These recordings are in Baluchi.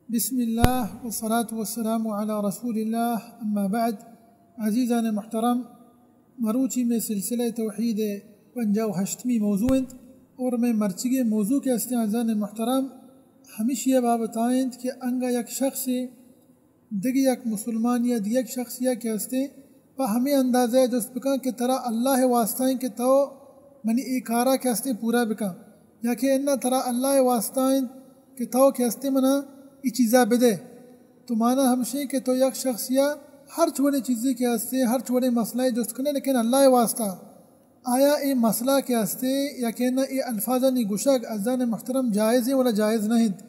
بسم اللہ والصلاة والسلام علی رسول اللہ، اما بعد۔ عزیزان محترم، مروچی میں سلسلہ توحید پنجاہ و ہشتمی موضوع انت، اور میں مرچگی موضوع کہ استیں عزیزان محترم ہمیشی بابت انت کہ انگا یک شخص دگہ یک مسلمان یا دیگ شخص یا کہ استیں پہ ہمے اندازہ جست بکن کہ ترا اللہ واسطہ انت کہ تو منی اے کارا کہ استیں پورا بکن، یا کہ انا ترا اللہ واسطہ انت کہ تو کہ استیں منا ای چیزا بدے۔ تو مانا ہمشیں کہ تو یک شخص یا ہر چوڑے چیزی کہ استیں، ہر چوڑے مسئلہ جست کنے، لیکن اللہ واسطہ۔ آیا اے مسئلہ کہ استیں یا کہ نہ، اے الفاظانی گشگ عزیزان محترم جائز ہیں ولا جائز نہ انت؟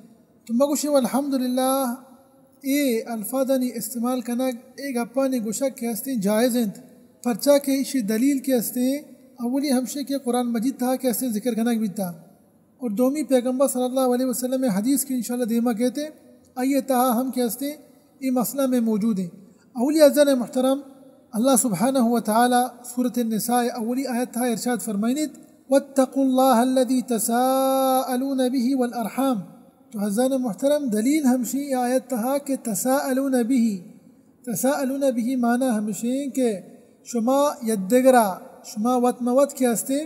تو مگوشیں والحمدللہ، اے الفاظانی استعمال کنگ، اے گپانی گشگ کہ استیں جائز انت، پرچا کہ ایشی دلیل کہ استیں اولی ہمشیں کہ قرآن مجید تہا کہ استیں ذکر کنگ بیتا، اور دومی پیغمبر صلی اللہ علیہ وسلم حدیث کہ انشاءاللہ دیما کہتے، آئیے تہا ہم کہ استیں اے مسئلہ میں موجود ہیں۔ اولی عزیزان محترم، اللہ سبحانہ و تعالی سورۃ النساء اولی آیت تہا ارشاد فرمائنیت، واتقوا اللہ الذی تساءلون به والارحام۔ تو عزیزان محترم، دلیل ہمشیں اے آیت تہا کہ تساءلون به، تساءلون به معنی ہمشیں کہ شما یدگرا، شما وت مہ وت کہ استیں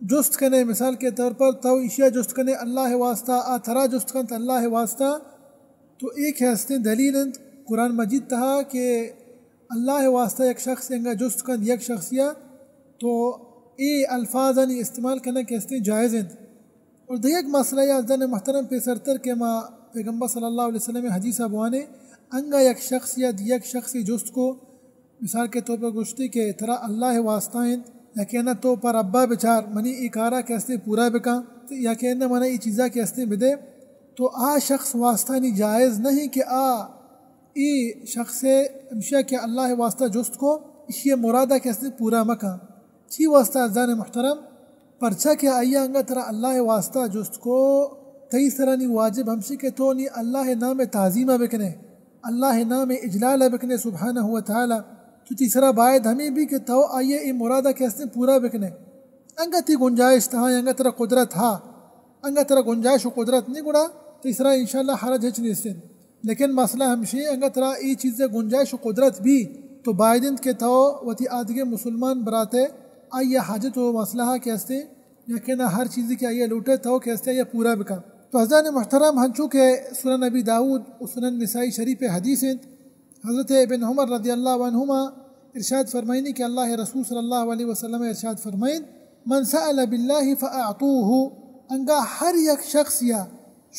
جست کنے، مثال کے طور پر تو ایشیا جست کنے اللہ واسطہ، آ ترا جست کنت اللہ واسطہ، تو اے کہ استیں دلیل انت قرآن مجید تہا کہ اللہ واسطہ یک شخص انگا جست کنت یک شخصیا، تو اے الفاظانی استعمال کنگ کہ استیں جائز انت۔ اور دیگ مسئلہ یا عزیزان محترم پیسرتر کہ ما پیغمبر صلی اللہ علیہ وسلم حدیث بوانے، انگا یک شخص یا دیگ شخص جست کو، مثال کے طور پر گوشتی کہ ترا اللہ واسطہ انت، یا کہ نہ تو پر ابا بچار، منی ای کارا کہ استیں پورا بکن، یا کہ نہ منا ای چیزا کہ استیں بدے، تو آ شخص واسطہ نی جائز نہیں کہ آ ای شخص ہمشیا کہ اللہ واسطہ جست کو، اشی مرادا کہ استیں پورا مکن۔ چی واسطہ عزیزان محترم؟ پرچا کہ آئی انگا ترا اللہ واسطہ جست کو، تئی سرا نی واجب ہمشی کہ تو نی اللہ نام تعظیم بکنے، اللہ نام اجلال بکنے سبحانہ و تعالی۔ تو تئی سرا باید ہمیں بھی کہ تو آئیے اے مرادا کہ استیں پورا بکنے۔ انگا تئی گنجائش تہا، انگا ترا قدرت ہا، انگا ترا گنجائش و قدرت نہیں گڑا تئی سرا انشاءاللہ حرج ہچ نیستیں۔ لیکن مسئلہ ہمشی، انگا ترا ای چیز گنجائش و قدرت بھی، تو باید انت کہ تو وتی آدگے مسلمان براتے آئی حاجت و مسئلہ کہ استیں یا کہ نہ ہر چیزی کہ آئی لوٹے تو کہ استیں آئی پورا بکن۔ تو عزیزان محترم، ہنچو کہ سنن ابی داؤد و سنن نسائی شریف حدیث انت، حضرت ابن عمر رضی اللہ عنہما ارشاد فرمائنی کہ اللہ رسول صلی اللہ علیہ وسلم ارشاد فرمائن، من سأل باللہ فأعطوه، انگا ہر یک شخص یا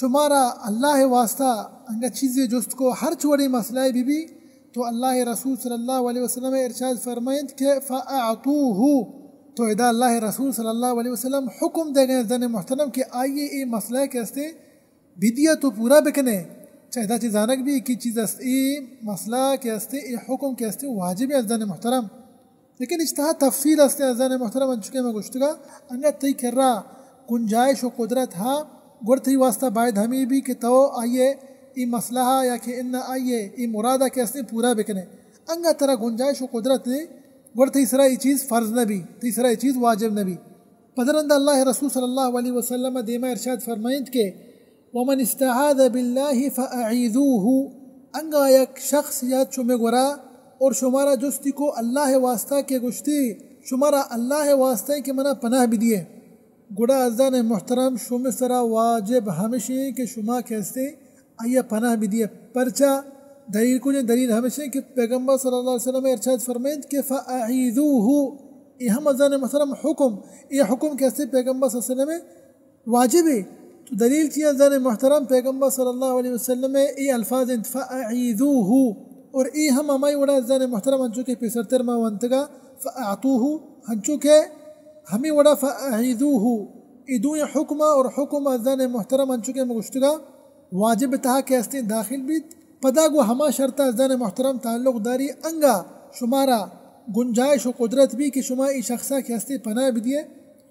شمارا اللہ واسطہ انگا چیزے جست کو، ہر چوڑی مسئلہ بی بی، تو اللہ رسول صلی اللہ علیہ وسلم ارشاد فرمائنت کہ فأعطوه، تو ادا اللہ رسول صلی اللہ علیہ وسلم حکم دے گئے زن محترم کہ آئیے اے مسئلہ کہ استیں بدیہ تو پورا بکنے۔ چہ ادا چہ زانگ بھی کہ چیز است، اے مسئلہ کہ استیں، اے حکم کہ استیں واجب ہے زن محترم۔ لیکن اش تہا تفصیل است عزیزان محترم، انچو کہ ما گوشتگا، انگا تئی کرا گنجائش و قدرت ہا، گڑ تئی واسطہ باید ہمیں بھی کہ تو آئیے ای مسئلہ یا کہ انا آئیے ای مرادا کہ استیں پورا بکنے۔ انگا ترا گنجائش و قدرت نے، گڑ تئی سرا ای چیز فرض نہ بھی، تئی سرا ای چیز واجب نہ بھی۔ پدرند اللہ رسول صلی اللہ علیہ وسلم دیما ارشاد فرمائنت کہ ومن استعاذ باللہ فأعیذوه، انگا یک شخص یا چمے گورا اور شمارا جستی کو اللہ واسطہ کہ گشتی، شمارا اللہ واسطہ کہ منا پناہ بدیے، گڑا عزیزان محترم شمے سرا واجب ہمشیں کہ شما کہ استیں آئیا پناہ بدیے۔ پرچا؟ دلیل کجیں؟ دلیل ہمشیں کہ پیغمبر صلی اللہ علیہ وسلم ارشاد فرمائنت کہ فأعیذوه، اے ہم عزیزان محترم حکم، اے حکم کہ استیں پیغمبر صلی اللہ علیہ وسلم واجب ہے۔ تو دلیل چی عزیزان محترم؟ پیغمبر صلی اللہ علیہ وسلم اے الفاظ انت فأعیذوه، اور اے ہم ہمائی وڑا عزیزان محترم انچو کہ پیسرتر ما وانتگا فأعطوه، انچو کہ ہمیں وڑا فأعیذوه، اے دوئیں حکم اور حکم عزیزان محترم انچو کہ ما گشتگا واجب تہا کہ استیں داخل بیت۔ پدا گو ہما شرط عزیزان محترم تعلق داری انگا شمارا گنجائش و قدرت بھی کہ شما ای شخصا کہ استیں پناہ بدیے۔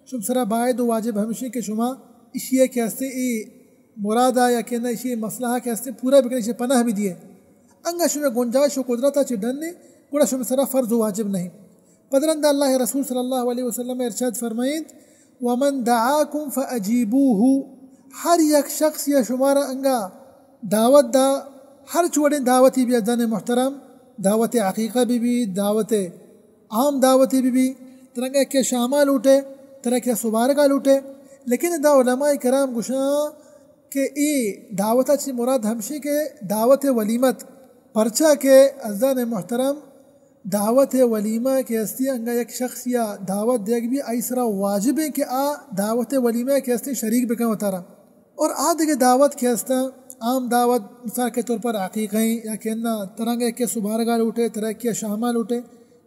شم سرا باید و واجب ہمشی کہ شما اشیے کہ استیں ای مرادا یا کہ نہ اشی مسئلہ کہ استیں پورا بکنے، اشی پناہ بدیے۔ انگا شما گنجائش و قدرتا چہ ڈنے، گڑا شما سرا فرض و واجب نہیں۔ پدرند اللہ رسول صلی اللہ علیہ وسلم ارشاد فرمائنت، ومن دعاکم فاجیبوه، ہر یک شخص یا شمارا انگا دعوت دا، ہر چوڑیں دعوتی بھی عزیزان محترم، دعوت عقیقہ بھی بھی، دعوت عام دعوتی بھی بھی، ترنگا کہ شاما لوٹے، ترا کہ سبارگا لوٹے، لیکن دا علماء کرام گشاں کہ ای دعوت چی مراد ہمشی کہ دعوت ولیمت، پرچا کہ عزیزان محترم، دعوت ولیمہ کہ ہستی انگا یک شخص یا دعوت دیگ بھی آئی سرا واجب ہے کہ آ دعوت ولیمہ کہ ہستی شریک بکن وتارا۔ اور آ دگہ دعوت کہ ہستاں، عام دعوت، مثال کے طور پر عقیقہ ہیں یا کہ نہ ترنگ ہے کہ سبارگا لوٹے، ترا کہ شاما لوٹے،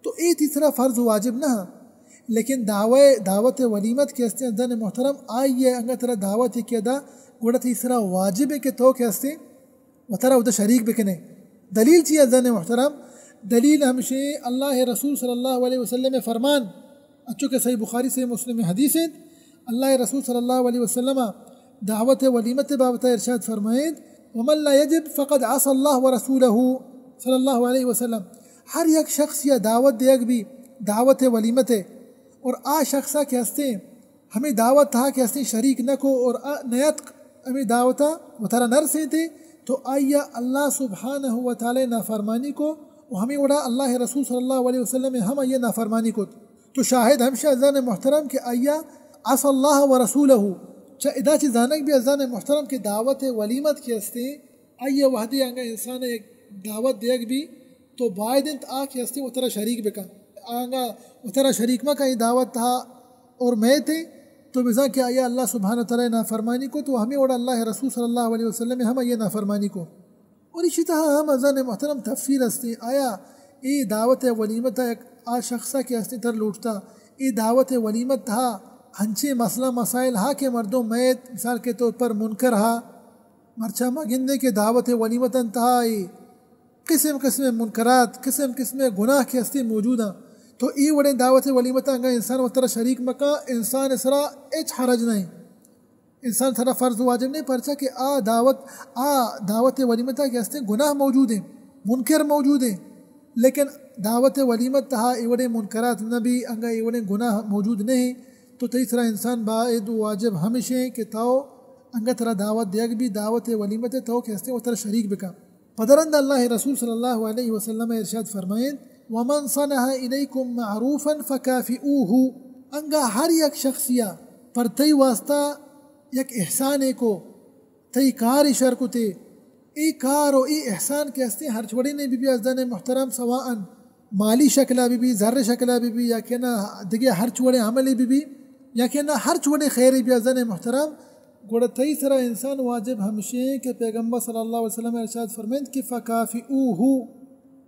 تو اے تیسرا فرض واجب نہ۔ لیکن دعوے، دعوت ولیمت کہ ہستی عزیزان محترم، آئی ہے انگا ترا دعوت کہ دا، گڑا تیسرا واجب ہے کہ تو کہ ہستی وترا ادا شریک بکنے۔ دلیل چی عزیزان محترم؟ دلیل ہمشی اللہ رسول صلی اللہ علیہ وسلم فرمان، اچو کہ صحیح بخاری، صحیح مسلم حدیث ہیں، اللہ رسول صلی اللہ علیہ وسلم دعوت ولیمت بابت ارشاد فرمائیں، ومن لا يجب فقد عصى الله ورسوله صلی اللہ علیہ وسلم۔ ہر یک شخص یا دعوت دیگ بھی دعوت ولیمت ہے، اور آ شخصا کہ ہستے ہمیں دعوت تہا کہ ہستے شریک نہ کو اور آ نیتک ہمیں دعوتا وترا نرسیتے، تو آیا اللہ سبحانہ و تعالی نافرمانی کو، و ہمیں وڑا اللہ رسول صلی اللہ علیہ وسلم ہم آیا نافرمانی کو۔ تو شاہد ہمشہ عزیزان محترم کہ آیا عصى الله ورسوله۔ چا ادا چی زانگ بھی عزیزان محترم کہ دعوت ولیمت کہ ہستے، آئی وہدی انگا انسان یک دعوت دیگ بھی تو باید انت آ کہ ہستے وترا شریک بکن۔ آنگا وترا شریک مکن ای دعوت تہا اور میتے، تو بزاں کہ آیا اللہ سبحانہ و تعالی نافرمانی کو، تو ہمیں وڑا اللہ رسول صلی اللہ علیہ وسلم ہم آئی نافرمانی کو۔ اور اسی تہا ہم عزیزان محترم تفصیل ہستے، آیا اے دعوت ولیمت یک آ شخصا کہ ہستے تر لوٹتا، اے دعوت ولیمت تہا ہنچے مسئلہ مسائل ہا کہ مردم میت، مثال کے طور پر منکر ہا، مرچا ما گندے کہ دعوت ولیمت انتہا اے قسم قسم منکرات، قسم قسم گناہ کہ ہستے موجود ہیں۔ تو ای وڑیں دعوت ولیمت انگا انسان وترا شریک مکا، انسان سرا ہچ حرج نہیں۔ انسان سرا فرض واجب نہیں، پرچا کہ آ دعوت، آ دعوت ولیمتا کہ ہستے گناہ موجود ہیں، منکر موجود ہیں، لیکن دعوت ولیمت تہا ای وڑیں منکرات نہ بھی، انگا ای وڑیں گناہ موجود نہیں۔ تو تئی سرا انسان باید واجب ہمشیں کہ تو انگا ترا دعوت دیگ بھی دعوت ولیمت تو کہ ہستے وترا شریک بکا۔ پدرند اللہ رسول صلی اللہ علیہ وسلم ارشاد فرمائیں، ومن صنع الیکم معروفا فکافئوہ۔ انگا ہر یک شخصیا پر تئی واسطہ یک احسانے کو، تئی کارے شر کتے، اے کار و اے احسان کہ ہستے ہر چوڑینے بی بی عزیزان محترم، سواء مالی شکلا بی بی، زر شکلا بی بی، یا کہ نہ دگہ ہر چوڑے عملے بی بی، یا کہ نہ ہر چوڑے خیرے بی عزیزان محترم، گڑا تئی سرا انسان واجب ہمشیں کہ پیغمبر صلی اللہ علیہ وسلم ارشاد فرمائند کہ فکافئوہ،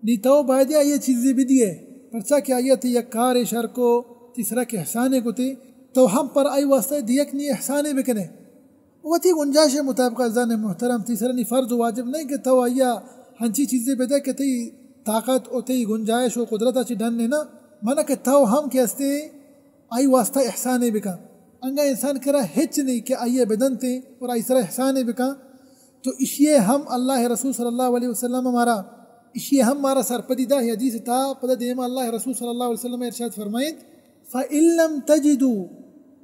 نی تو باید آئی چیزے بدیے، پرچا کہ آئی تئی یک کارے شر کو، تئی سرا کہ احسانے کتے، تو ہم پر آئی واسطہ دیک نی احسانے بکنے۔ وتی گنجائش مطابق عزیزان محترم، تئی سرا نی فرض و واجب نہیں کہ تو آئی ہنچی چیزے بدے کہ تئی طاقت و تئی گنجائش و قدرت چی ڈن نہ، من کہ تو ہم کہ ہستے آئی واسطہ احسانے بکن۔ انگا انسان کرا ہچ نہیں کہ آئی بدنتے اور آئی سرا احسانے بکن۔ تو اشیے ہم اللہ رسول صلی اللہ علیہ وسلم مارا، اشیے ہم مارا سرپدی دا۔ حدیث تا پدا دیما اللہ رسول صلی اللہ علیہ وسلم ارشاد فرمائند، فإن لم تجدوا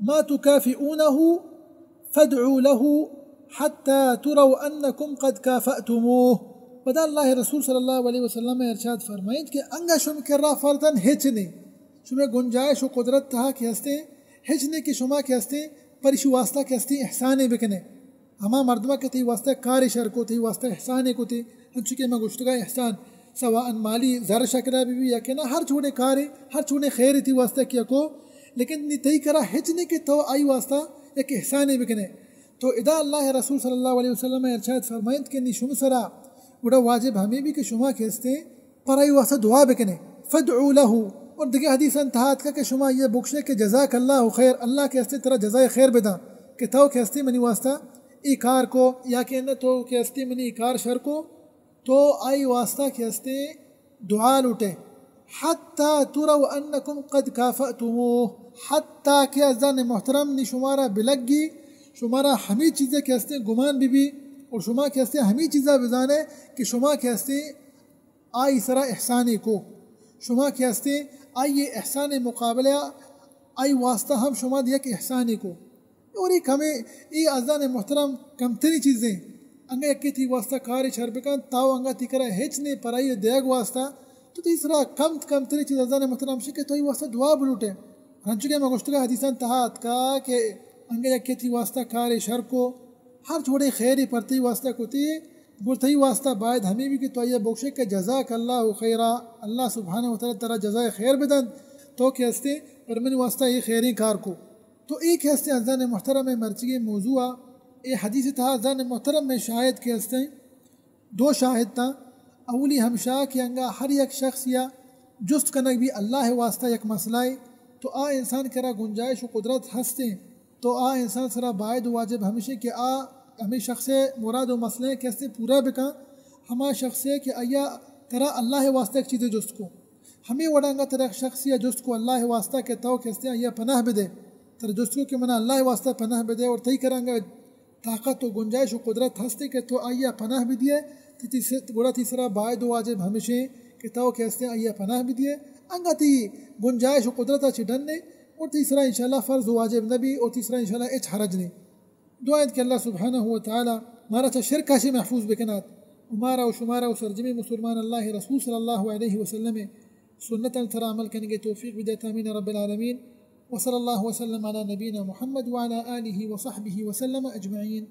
ما تكافئونه فادعوا له حتى تروا أنكم قد كافأتموه۔ پدا اللہ رسول صلی اللہ علیہ وسلم ارشاد فرمائند کہ انگا شم کرا فرضاً ہچ نہیں، شمے گنجائش و قدرت تہا کہ ہستے ہچ نہیں کہ شما کہ ہستے پر اشی واسطہ کہ ہستے احسانے بکنے۔ ہما مردمہ کہ تئی واسطہ کارے شر کو، تئی واسطہ احسانے کو تے، انچو کہ میں گشتگا احسان سواء مالی زر شکلا بی بی یا کہ نہ ہر چوڑے کارے، ہر چوڑے خیرے تئی واسطہ کیا کو، لیکن نی تئی کرا ہچ نہیں کہ تو آئی واسطہ یک احسانے بکنے۔ تو ادا اللہ رسول صلی اللہ علیہ وسلم ارشاد فرمائند کہ نی شم سرا گڑا واجب ہمیں بھی کہ شما کہ ہستے پر آئی واسطہ دعا بکنے۔ فادعوا له۔ اور دگہ حدیث انتہا اتکا کہ شما یہ بخشے کہ جزاک اللہ خیر، اللہ کہ ہستے ترا جزائے خیر بداں کہ تو کہ ہستے منی واسطہ ای کار کو، یا کہ نہ تو کہ ہستے منی ای کار شر کو، تو آئی واسطہ کہ ہستے دعا لوٹے۔ حتی تروا انکم قد کافأتموه، حتی کہ عزیزان محترم نی شمارا بلگی، شمارا ہمیں چیزیں کہ ہستے گمان بی بی، اور شما کہ ہستے ہمیں چیزا بزانے کہ شما کہ ہستے آئی سرا احسانے کو۔ شما کہ ہستے آئی احسان مقابلہ آئی واسطہ ہم شما یک احسانے کو۔ اور ایک ہمیں ای عزیزان محترم کمتری چیزیں انگا یکے تئی واسطہ کارے شر بکن، تاو انگا تئی کرا ہچ نے پرائی دیگ واسطہ، تو تئی سرا کمت کمتریں چیز عزیزان محترم ہمشی کہ تو ای واسطہ دعا بلوٹے۔ ہنچو کہ ما گوشتگا حدیثان تہا اتکا کہ انگا یکے تئی واسطہ کارے شر کو، ہر وڑیں خیرے پر تئی واسطہ کتی، گڑا تئی واسطہ باید ہمے بی کہ تو آئیا بگوشے کہ جزاک اللہ خیرا، اللہ سبحانہ و تعالی ترا جزائے خیر بدنت، تو کہ ہستیں پر منی واسطہ اے خیریں کار کو۔ تو اے کہ ہستیں عزیزان محترم مرچیگیں موضوع، اے حدیث تہا عزیزان محترم میں شاہد کہ ہستیں، دو شاہد تاں۔ اولی ہمشا کہ انگا ہر یک شخص یا جست کنگ بی اللہ واسطہ یک مسئلہ اے، تو آ انسان کرا گنجائش و قدرت ہستیں، تو آ انسان سرا باید و واجب ہمشیں کہ آ ہمیں شخص مراد و مسئلہ کہ ہستیں پورا بکن، ہما شخص کہ آئیا ترا اللہ واسطہ یک چیزے جست کو۔ ہمے وڑا انگا ترا یک شخص یا جست کو اللہ واسطہ کہ تو کہ ہستیں آئیا پناہ بدے، ترا جست کو کہ منا اللہ واسطہ پناہ بدے، اور تئی کرا انگا طاقت و گنجائش و قدرت ہستے کہ تو آئیا پناہ بدیے، تئی، تئی س-، گڑا تئی سرا باید و واجب ہمشیں کہ تو کہ ہستیں آئیا پناہ بدیے۔ انگا تئی گنجائش و قدرت چہ ڈن اے، اور تئی سرا انشاءاللہ فرض و واجب نبی، اور تئی سرا انشاءاللہ ہچ حرج نے۔ دعا انت کہ اللہ سبحانہ و تعالی مارا چہ شرکا چہ محفوظ بکنات، و مارا و شمارا و سرجمیں مسلمان اللہ رسول صلی اللہ علیہ وسلم سنتاں سرا عمل کنگے توفیق بدیت، آمین رب العالمین۔ وصلی اللہ وسلم علی نبینا محمد وعلی آلہ وصحبہ وسلم اجمعین۔